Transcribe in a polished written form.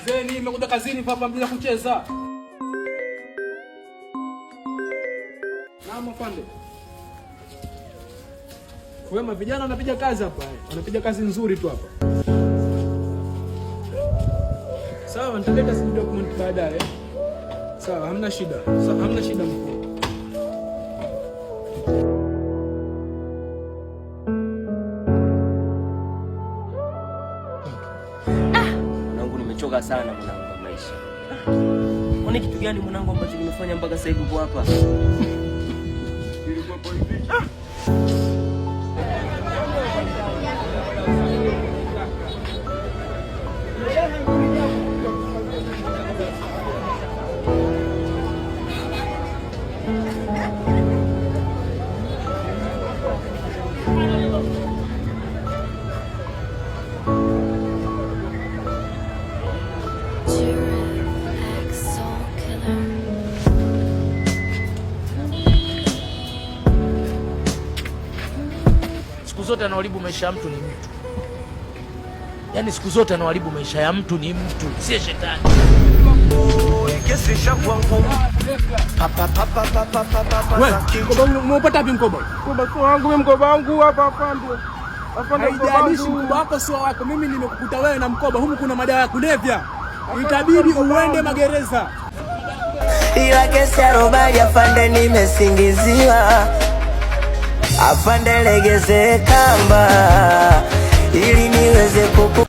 Sikilizeni, nimekuja kazini hapa mjini kucheza. Naam afande. Wema, vijana wanapiga kazi hapa eh. Wanapiga kazi nzuri tu hapa. Sawa, nitaleta si document baadaye. Sawa, hamna shida. Sawa, hamna shida mkuu. Mwanangu, nimechoka sana mwanangu kwa maisha. Kwani kitu gani mwanangu ambacho kimefanya mpaka sasa hivi uko hapa? Giraffe X Soul Killer. Siku zote anaoharibu maisha ya mtu ni mtu, yaani siku zote anaoharibu maisha ya mtu ni mtu, si shetani. Wewe, mkoba umeupata wapi mkoba? Mkoba sio wangu mimi, mkoba wangu hapa afande. Afande, mkoba Haijalishi wangu. mkoba wako sio wako. Mimi nimekukuta wewe na mkoba humu, kuna madawa ya kulevya. Itabidi uende magereza. Ila kesi ya robali afande, nimesingiziwa. Afande, legeze kamba ili niweze kuku